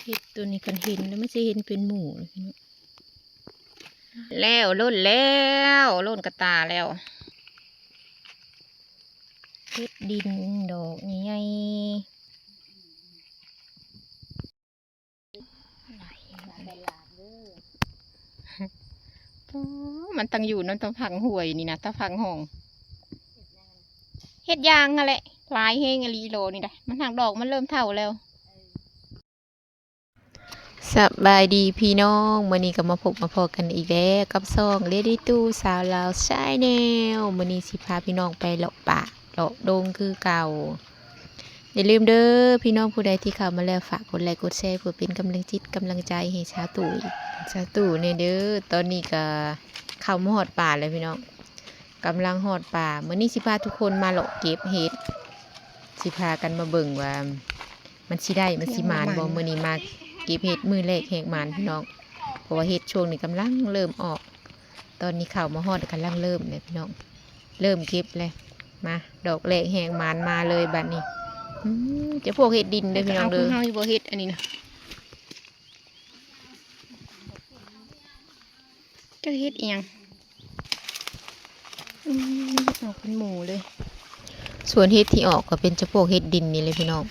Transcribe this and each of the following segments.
ເຫັດໂຕນີ້ຄັນເຫັນແລ້ວມັນຊິເຫັນເປັນໝູ່ເນາະ. ແລ້ວ ຫຼົ່ນແລ້ວ ຫຼົ່ນກະຕ່າແລ້ວ. ເຫັດດິນດອກໃຫຍ່ໆ. ໂອ້ ມັນຕັ້ງຢູ່ນຳຕາຝັ່ງຫ້ວຍນີ້ນະ ຕາຝັ່ງຮ່ອງ. ເຫັດຢາງຫັ້ນແຫຼະ ຫຼາຍແຮງອີ່ຫຼີໂລນີ້ນະ ມັນຫາກດອກມັນເລີ່ມເຖົ້າແລ້ວ. ສະບາຍດີພີ່ນ້ອງ ມື້ນີ້ກໍມາພົບມາພໍ້ກັນອີກແລ້ວກັບຊ່ອງ Lady Two ສາວລາວ Channel. ມື້ນີ້ຊິພາພີ່ນ້ອງໄປເລາະປ່າເລາະດົງຄືເກົ່າ. ຢ່າລືມເດີ ພີ່ນ້ອງຜູ້ໃດທີ່ເຂົ້າມາແລ້ວ ຝາກກົດໄລກົດແຊ ເພື່ອເປັນກຳລັງຈິດກຳລັງໃຈໃຫ້ສາວຕູ້ອີກ ສາວຕູ້ແດ່ເດີ. ຕອນນີ້ກໍເຂົ້າມາຮອດປ່າແລ້ວພີ່ນ້ອງ ກຳລັງຮອດປ່າ. ມື້ນີ້ຊິພາທຸກຄົນມາເລາະເກັບເຫັດ ຊິພາກັນມາເບິ່ງວ່າມັນຊິໄດ້ ມັນຊິໝານບໍ່. ມື້ນີ້ມາເກັບເຫັດມື້ແລກແຮກໝານພີ່ນ້ອງ ເພາະວ່າເຫັດຊ່ວງນີ້ກຳລັງເລີ່ມອອກ. ຕອນນີ້ເຂົ້າມາຮອດກຳລັງເລີ່ມແລ້ວພີ່ນ້ອງ ເລີ່ມເກັບແລ້ວ. ມາ ດອກແລກແຮກໝານມາເລີຍບັດນີ້. ອືມ ຈະພວກເຫັດດິນເດີພີ່ນ້ອງເດີ. ເຮົາຢູ່ບໍ່ເຫັດອັນນີ້ນະ ຈັກເຫັດອີ່ຫຍັງ. ອືມ ອອກເປັນໝູ່ເລີຍ. ສ່ວນເຫັດທີ່ອອກກໍເປັນຈຳພວກເຫັດດິນນີ້ແຫຼະພີ່ນ້ອງ.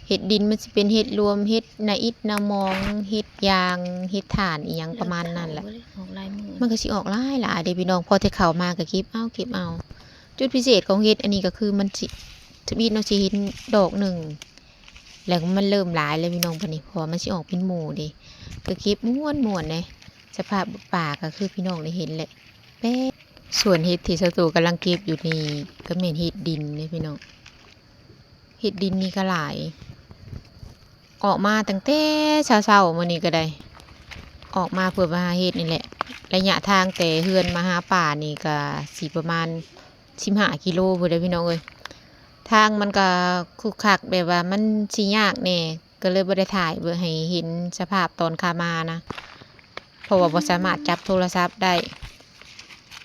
ເຫັດດິນມັນຊິເປັນເຫັດລວມ ເຫັດໜາອິດໜາມອງ ເຫັດຢາງ ເຫັດຖ່ານ ອີ່ຫຍັງປະມານນັ້ນແຫຼະ. ອອກຫຼາຍມື້ ມັນກໍຊິອອກຫຼາຍໆເດ້ພີ່ນ້ອງ. ພໍແຕ່ເຂົ້າມາກໍເກັບເອົາ ເກັບເອົາ. ຈຸດພິເສດຂອງເຫັດອັນນີ້ກໍຄືມັນຊິທຳອິດເນາະ ຊິເຫັນດອກໜຶ່ງ ແລ້ວມັນເລີ່ມຫຼາຍແລ້ວພີ່ນ້ອງ ບັດນີ້ ເພາະວ່າມັນຊິອອກເປັນໝູ່ເດ້ ກໍເກັບມ່ວນໆເດ້. ສະພາບປ່າກໍຄືພີ່ນ້ອງໄດ້ເຫັນແຫຼະ. ແປ ສ່ວນເຫັດທີ່ສາວຕູ້ກຳລັງເກັບຢູ່ນີ້ກໍແມ່ນເຫັດດິນເດ້ພີ່ນ້ອງ. ເຫັດດິນນີ້ກໍຫຼາຍ ອອກມາຕັ້ງແຕ່ເຊົ້າໆ ມື້ນີ້ກໍໄດ້ ອອກມາເພື່ອມາຫາເຫັດນີ້ແຫຼະ. ໄລຍະທາງແຕ່ເຮືອນມາຫາປ່ານີ້ກໍຊິປະມານສິບຫ້າກິໂລພຸ້ນເດ້ພີ່ນ້ອງເອີຍ. ທາງມັນກໍຂຸກຂັກ ແບບວ່າມັນຊິຍາກແດ່ ກໍເລີຍບໍ່ໄດ້ຖ່າຍເບິ່ງໃຫ້ເຫັນສະພາບຕອນຂາມານະ ເພາະວ່າບໍ່ສາມາດຈັບໂທລະສັບໄດ້.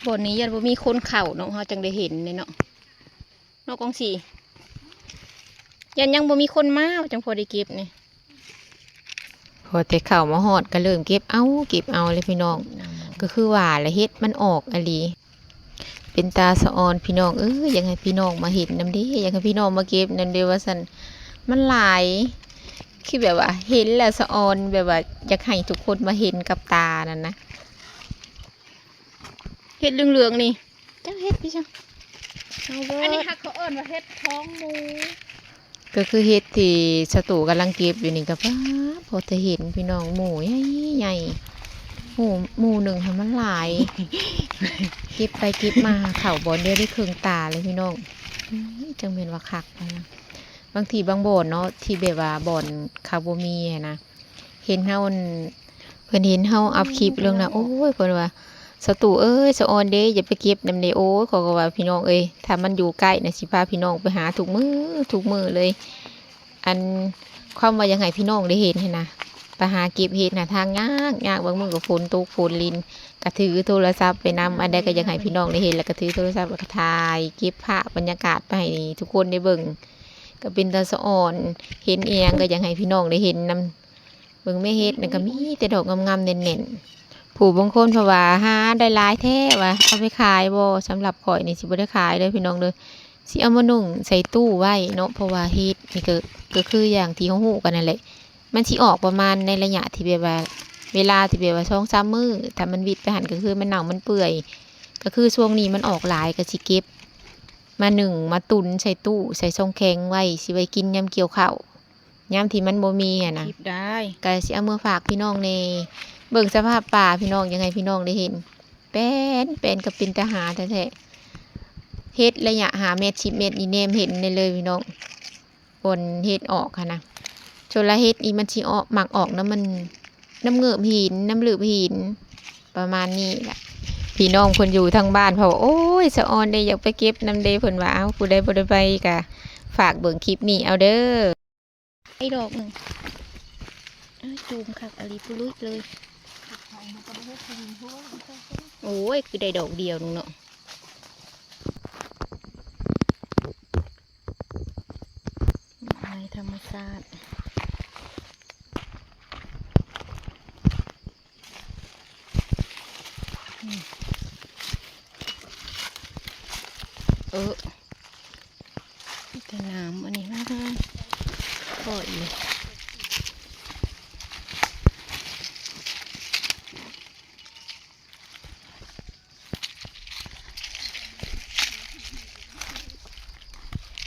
ບ່ອນນີ້ຢ້ານບໍ່ມີຄົນເຂົ້າເນາະ ເຮົາຈັ່ງໄດ້ເຫັນເດ້ເນາະ ເນາະກອງສີ. ຢ້ານຍັງບໍ່ມີຄົນມາ ຈັ່ງພໍໄດ້ເກັບນີ້. ພໍແຕ່ເຂົ້າມາຮອດກໍເລີ່ມເກັບເອົາ ເກັບເອົາເລີຍພີ່ນ້ອງ. ກໍຄືວ່າລະ ເຫັດມັນອອກອີ່ຫຼີ. ເປັນຕາສະອອນພີ່ນ້ອງເອີຍ ຢາກໃຫ້ພີ່ນ້ອງມາເຫັນນຳເດ້ ຢາກໃຫ້ພີ່ນ້ອງມາເກັບນຳເດ້ວ່າຊັ້ນ. ມັນຫຼາຍ ຄືແບບວ່າເຫັນແລ້ວສະອອນ ແບບວ່າຢາກໃຫ້ທຸກຄົນມາເຫັນກັບຕານັ້ນນະ. ເຫັດເຫຼືອງໆນີ້ ຈັກເຫັດຄືຫຍັງ. ອັນນີ້ຫາກເຂົາເອີ້ນວ່າເຫັດທ້ອງໝູ. ກໍຄືເຫັດທີ່ສາວຕູ້ກຳລັງເກັບຢູ່ນີ້ກໍ ປາດ ພໍແຕ່ເຫັນພີ່ນ້ອງ ໝູໃຫຍ່ໆ ໝູ ໝູໜຶ່ງຫັ້ນມັນຫຼາຍ ເກັບໄປເກັບມາເຂົ້າບ່ອນດຽວໄດ້ເຄິ່ງຕາເລີຍພີ່ນ້ອງ. ເອີຍ ຈັ່ງແມ່ນວ່າຄັກນະ. ບາງທີບາງບ່ອນເນາະ ທີ່ແບບວ່າບ່ອນເຂົາບໍ່ມີຫັ້ນນະ ເຫັນເຮົາ ເພິ່ນເຫັນເຮົາອັບຄລິບລົງນະ ໂອ້ຍ ເພິ່ນວ່າ ສາວຕູ້ເອີຍ ສະອອນເດ້ ຢ່າໄປເກັບນຳເດ້. ໂອ້ຍ ຂ້ອຍກໍວ່າ ພີ່ນ້ອງເອີຍ ຖ້າມັນຢູ່ໃກ້ນະ ຊິພາພີ່ນ້ອງໄປຫາທຸກມື້ ທຸກມື້ເລີຍ. ອັນ ຄວາມວ່າຢາກໃຫ້ພີ່ນ້ອງໄດ້ເຫັນຫັ້ນນະ ໄປຫາເກັບເຫັດນະ ທາງຍາກ ຍາກ ບາງມື້ກໍຝົນຕົກຝົນລິນ ກໍຖືໂທລະສັບໄປນຳ ອັນໃດກໍຢາກໃຫ້ພີ່ນ້ອງໄດ້ເຫັນ ແລ້ວກໍຖືໂທລະສັບ ແລ້ວກໍຖ່າຍເກັບພາບບັນຍາກາດໄປໃຫ້ທຸກຄົນໄດ້ເບິ່ງ. ກໍເປັນຕາສະອອນ ເຫັນອີ່ຫຍັງກໍຢາກໃຫ້ພີ່ນ້ອງໄດ້ເຫັນນຳ. ເບິ່ງແມ່ເຫັດນັ້ນກໍມີແຕ່ດອກງາມໆແໜ້ນໆ. ຜູ້ບາງຄົນເພິ່ນວ່າຫາໄດ້ຫຼາຍແທ້ວ່າ ເອົາໄປຂາຍບໍ່? ສຳລັບຂ້ອຍນີ້ຊິບໍ່ໄດ້ຂາຍເດີພີ່ນ້ອງເດີ ຊິເອົາມາໜຸ່ງໃສ່ຕູ້ໄວ້ເນາະ. ເພາະວ່າເຫັດນີ້ກໍ ກໍຄືຢ່າງທີ່ເຮົາຮູ້ກັນນັ້ນແຫຼະ ມັນຊິອອກປະມານໃນໄລຍະທີ່ແບບວ່າ ເວລາທີ່ແບບວ່າສອງສາມມື້ ຖ້າມັນວິດໄປຫັ້ນກໍຄືມັນເນົ່າມັນເປື່ອຍ. ກໍຄືຊ່ວງນີ້ມັນອອກຫຼາຍ ກໍຊິເກັບມາໜຶ່ງມາຕຸນໃສ່ຕູ້ ໃສ່ຊ່ອງແຂງໄວ້ ຊິໄວ້ກິນຍາມກ່ຽວເຂົ້າ ຍາມທີ່ມັນບໍ່ມີຫັ້ນນະ. ເກັບໄດ້ ກໍຊິເອົາເມືອຝາກພີ່ນ້ອງແດ່. ເບິ່ງສະພາບປ່າພີ່ນ້ອງ ຢາກໃຫ້ພີ່ນ້ອງໄດ້ເຫັນ ແປ້ນໆ ກໍເປັນຕາຫາແທ້ໆ. ເຫັດໄລຍະຫ້າແມັດ ສິບແມັດນີ້ແນມເຫັນໄດ້ເລີຍພີ່ນ້ອງ ບ່ອນເຫັດອອກຫັ້ນນະ. ສ່ວນລະເຫັດນີ້ມັນຊິອອກ ມັກອອກນຳ ມັນ ນຳເງີບຫີນ ນຳລືບຫີນ ປະມານນີ້ລະ. ພີ່ນ້ອງເພິ່ນຢູ່ທາງບ້ານເພິ່ນວ່າ ໂອ້ຍ ສະອອນເດ້ ຢາກໄປເກັບນຳເດ້ ເພິ່ນວ່າ. ເອົ້າ ຜູ້ໃດບໍ່ໄດ້ໄປກໍຝາກເບິ່ງຄລິບນີ້ເອົາເດີ. ໄດ້ດອກໜຶ່ງ ອ້າຍ ຈູມຄັກອີ່ຫຼີ ປຸລຸຍເລີຍ. ໂອ້ຍ ຄືໄດ້ດອກດຽວໜຶ່ງເນາະ. ໃນທຳມະຊາດ ແຕ່ນ້ຳອັນນີ້ ໂອ້ຍ ພໍອີກ.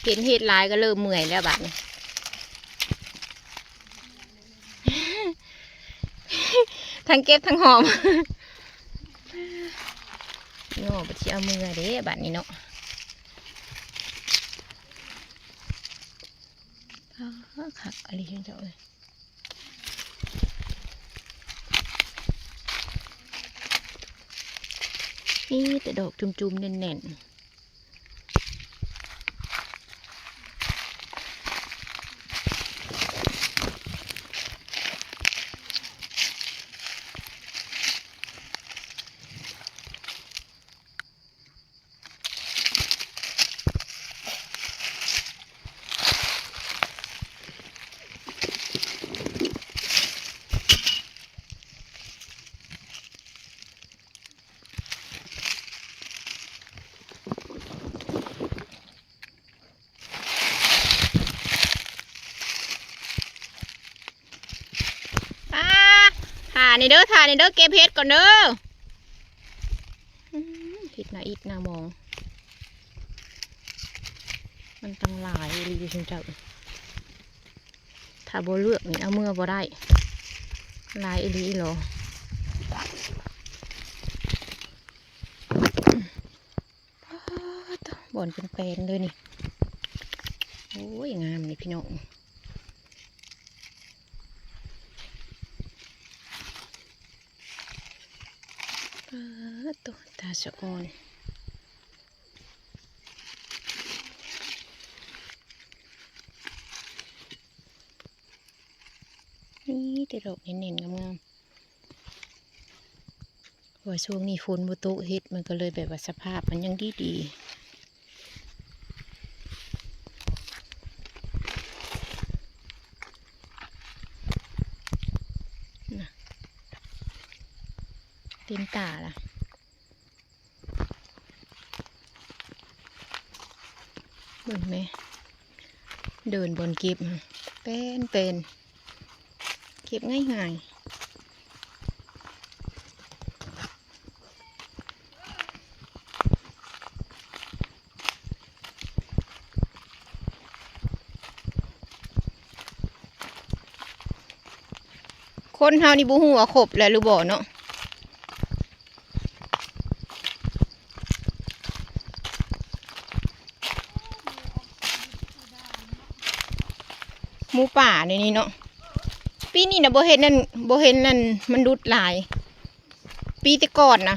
ເຫັນເຫັດຫຼາຍກໍເລີ່ມເມື່ອຍແລ້ວບາດນີ້ ທັງເກັບທັງຫອມ ເນາະ ບັດຊິເອົາເມືອເດ້ບາດນີ້ເນາະ. ອ້າ ຄັກອີ່ຫຼີເຈົ້າເອີຍ ມີແຕ່ດອກຈຸ່ມໆ ແໜ້ນໆ. ອ່າ ຖ້ານີ້ເດີ ຖ້ານີ້ເດີ ເກັບເຫັດກ່ອນເດີ. ອືມ ເຫັດໜ້າອິດໜ້າໝອງ ມັນຕັ້ງຫຼາຍອີ່ຫຼີເຈົ້າ. ຖ້າບໍ່ເລືອກນີ້ເອົາເມືອບໍ່ໄດ້ ຫຼາຍອີ່ຫຼີອີ່ຫຼໍ. ປາດໂທ້ ບ່ອນເປັນແປນເລີຍນີ້. ໂອ້ຍ ງາມນີ້ພີ່ນ້ອງ ປາດໂທ້ ຕາສະອອນ. ມີແຕ່ດອກແໜ້ນໆ ງາມໆ ເພາະວ່າຊ່ວງນີ້ຝົນບໍ່ຕົກ ເຫັດມັນກໍເລີຍແບບວ່າສະພາບມັນຍັງດີໆ ນະ ເຕັມຕາລະ. ເບິ່ງແມ ເດີນບ່ອນເກັບ ແປນໆ ເກັບງ່າຍໆ. ຄົນເຮົານີ້ບໍ່ຮູ້ວ່າຄົບແລ້ວຫຼືບໍ່ເນາະ. ໝູປ່າໃນນີ້ເນາະ ປີນີ້ນະບໍ່ເຫັນນັ້ນ ບໍ່ເຫັນນັ້ນ ມັນດຸດຫຼາຍ. ປີແຕ່ກ່ອນນະ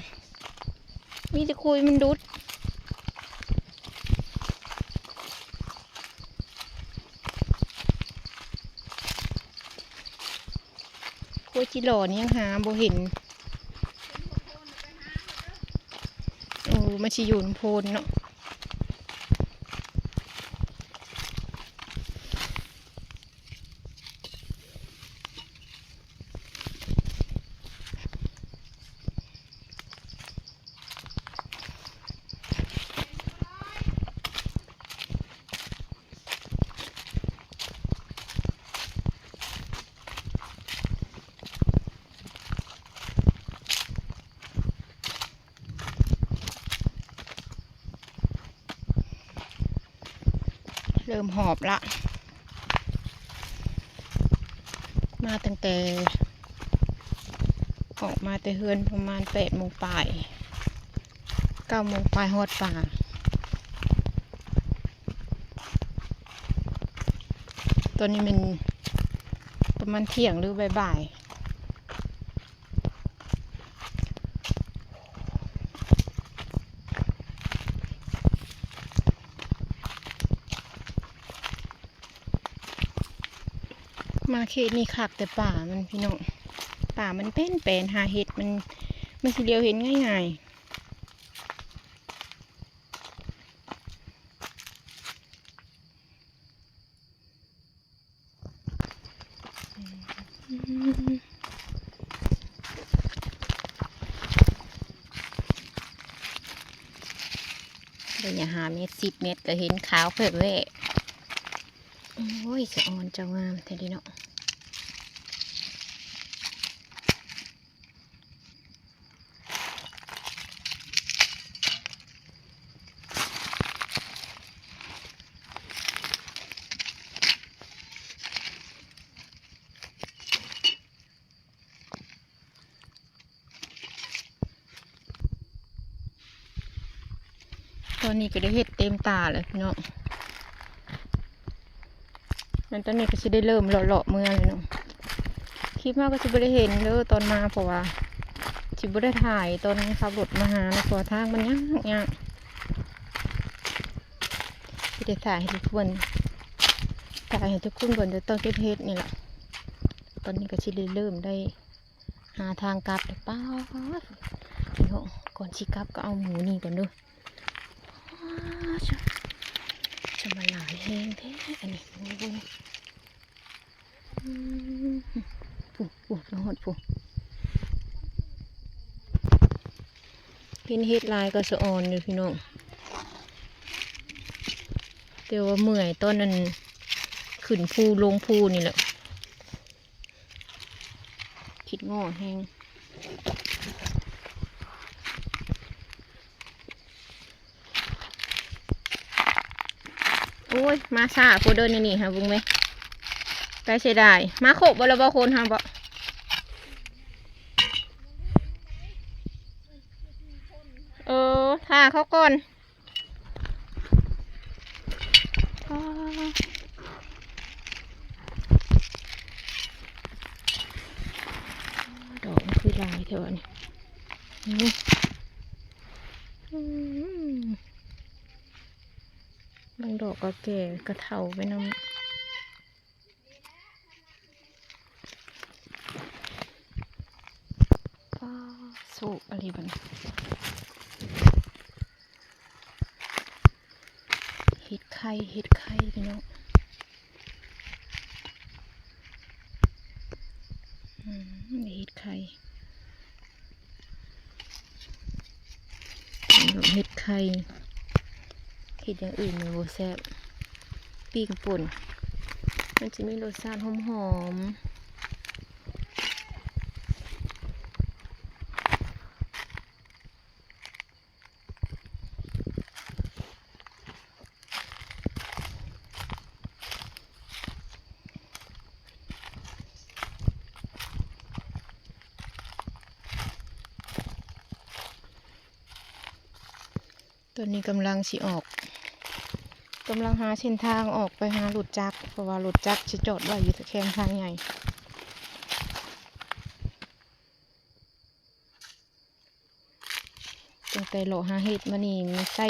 ມີແຕ່ຄຸຍມັນດຸດ. ໂຄຈິຫຼໍນີ້ຍັງຫາບໍ່ເຫັນ. ໂອ້ ມັນຊິຢູ່ນຳໂພນເນາະ. ເລີ່ມຫອບລະ ມາຕັ້ງແຕ່ ອອກມາແຕ່ເຮືອນປະມານແປດໂມງປາຍ ເກົ້າໂມງປາຍຮອດປ່າ. ຕອນນີ້ແມ່ນປະມານທ່ຽງ ຫຼື ບ່າຍໆ. ມາເຂດນີ້ຄັກແຕ່ປ່າມັນພີ່ນ້ອງ ປ່າມັນແປນໆ ຫາເຫັດມັນ ມັນຊິຫຼຽວເຫັນງ່າຍໆ. ໄລຍະຫ້າແມັດ ສິບແມັດ ກໍເຫັນຂາວແວບໆ. ໂອ້ຍ ສະອອນເຈົ້າງາມແທ້ເດເນາະ. ຕອນນີ້ກໍໄດ້ເຫັດເຕັມຕາແລ້ວພີ່ນ້ອງ. ແມ່ນຕອນນີ້ກໍຊິໄດ້ເລີ່ມເລາະໆເມືອແລ້ວເນາະ. ຄລິບເຮົາກໍຊິບໍ່ໄດ້ເຫັນເດີຕອນມາ ເພາະວ່າຊິບໍ່ໄດ້ຖ່າຍຕອນຂັບລົດມາຫາເນາະ ເພາະວ່າທາງມັນຍາກໆ. ຊິໄດ້ຖ່າຍໃຫ້ທຸກຄົນ ຖ່າຍໃຫ້ທຸກຄົນເບິ່ງແຕ່ຕອນເກັບເຫັດນີ້ລະ. ຕອນນີ້ກໍຊິໄດ້ເລີ່ມໄດ້ ຫາທາງກັບເດີ. ປ້າດ ພີ່ນ້ອງ ກ່ອນຊິກັບກໍເອົາໝູນີ້ກ່ອນເດີ. ປ້າດ ຈະ ຈະມາຫຼາຍແຮງແທ້ອັນນີ້. ໂອ້ຍ ອືມ ພຸ້ນ ພຸ້ນ ຮອດພຸ້ນ. ເຫັນເຫັດຫຼາຍກໍສະອອນຢູ່ພີ່ນ້ອງ ແຕ່ວ່າເມື່ອຍຕອນນັ້ນຂຶ້ນພູລົງພູນີ້ແຫຼະ. ຄິດງໍແຮງ. ໂອ້ຍ ມາຊ້າໂພດເດີນີ້ຫາເບິ່ງແມ. ໄປເສຍດາຍ. ມາຄົບບໍ່ລະບໍ່ຄົນຫາບໍ່? ເອີ ຖ້າເຂົາກ່ອນ. ອ້າ ດອກມັນຄືຫຼາຍແທ້ວະນີ້. ນີ້ ອືມ ບາງດອກກໍແກ່ກໍເຖົ້າໄປນຳ. ປ້າ ໂຊກອີ່ຫຼີບັດນີ້. ເຫັດໄຂ່ ເຫັດໄຂ່ພີ່ນ້ອງ. ອືມ ເຫັດໄຂ່ ເຫັດໄຂ່ ເຮັດຢ່າງອື່ນມັນບໍ່ແຊບ. ປີ້ງປົ່ນ ມັນຈະມີລົດຊາດຫອມໆ. ຕອນນີ້ກຳລັງຊິອອກ ກຳລັງຫາເສັ້ນທາງອອກໄປຫາລົດຈັກ ເພາະວ່າລົດຈັກຊິຈອດໄວ້ຢູ່ແຄມທາງໃຫຍ່. ຕັ້ງແຕ່ເລາະຫາເຫັດມານີ້ ມັນໃຊ້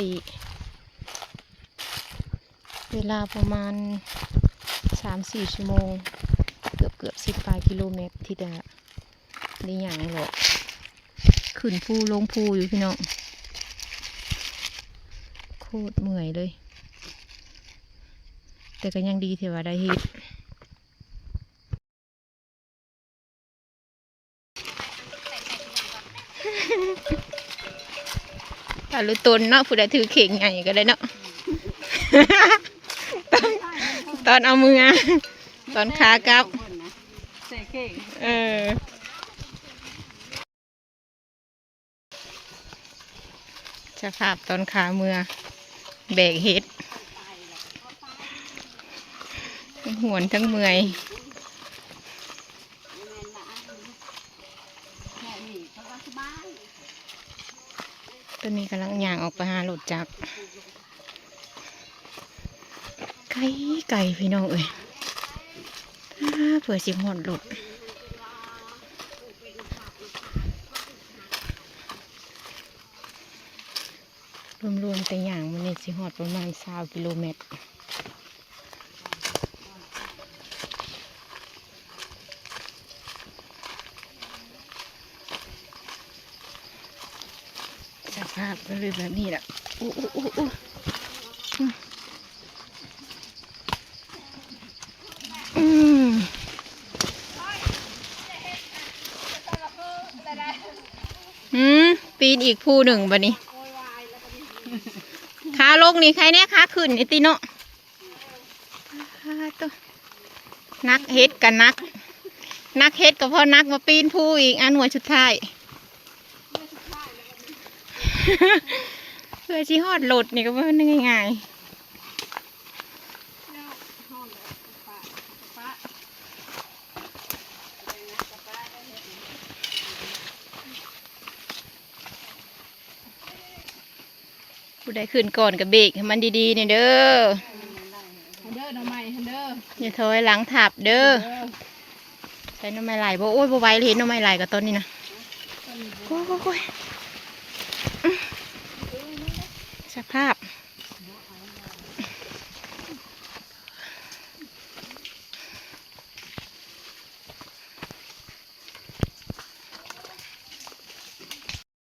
ເວລາປະມານສາມສີ່ຊົ່ວໂມງ ເກືອບໆສິບປາຍກິໂລແມັດ ທີ່ຈະໄດ້ຍ່າງເລາະ ຂຶ້ນພູລົງພູຢູ່ພີ່ນ້ອງ ໂຄດເມື່ອຍເລີຍ ແຕ່ກໍຍັງດີທີ່ວ່າໄດ້ເຫັດ. ຕາລຸຕົນເນາະ ຜູ້ໃດຖືເຂ່ງໃຫຍ່ກໍໄດ້ເນາະ ຕອນເອົາເມືອ ຕອນຂາກັບ ໃສ່ເຂ່ງ ເອີ. ສະພາບຕອນຂາເມືອ ແບກເຫັດ ທັງຫວນທັງເມື່ອຍ. ຕອນນີ້ກຳລັງຍ່າງອອກໄປຫາລົດຈັກ. ໄກໆ ພີ່ນ້ອງເອີຍ ເພື່ອຊິຮອດລົດ. ລວມໆແຕ່ຍ່າງມື້ນີ້ຊິຮອດປະມານຊາວກິໂລແມັດ. ສະພາບກໍເລີຍແບບນີ້ລະ. ໂອ້ ໂອ້ ໂອ້ ໂອ້ ອືມ ອືມ ປີນອີກພູໜຶ່ງບາດນີ້. ຂາລົງນີ້ໄຄແນ່ ຂາຂຶ້ນນີ້ຕິເນາະ. ໂຕ ໜັກເຫັດກໍໜັກ ໜັກເຫັດກໍພໍໜັກ ມາປີນພູອີກ ອັນໜ່ວຍສຸດທ້າຍ ເພື່ອຊິຮອດລົດນີ້ກໍບໍ່ແມ່ນງ່າຍໆ. ຜູ້ໃດຂຶ້ນກ່ອນກໍເບກໃຫ້ມັນດີໆ ແດ່ເດີ ຫັ້ນເດີ ໜໍ່ໄມ້ຫັ້ນເດີ ຢ່າຖອຍຫຼັງທັບເດີ ເດີ ໃສ່ໜໍ່ໄມ້ຫຼາຍບໍ່? ໂອ້ຍ ບໍ່ໄຫວເລີຍ ເຫັນໜໍ່ໄມ້ຫຼາຍກວ່າຕອນນີ້ນະ ໂອ້ຍ ສະພາບ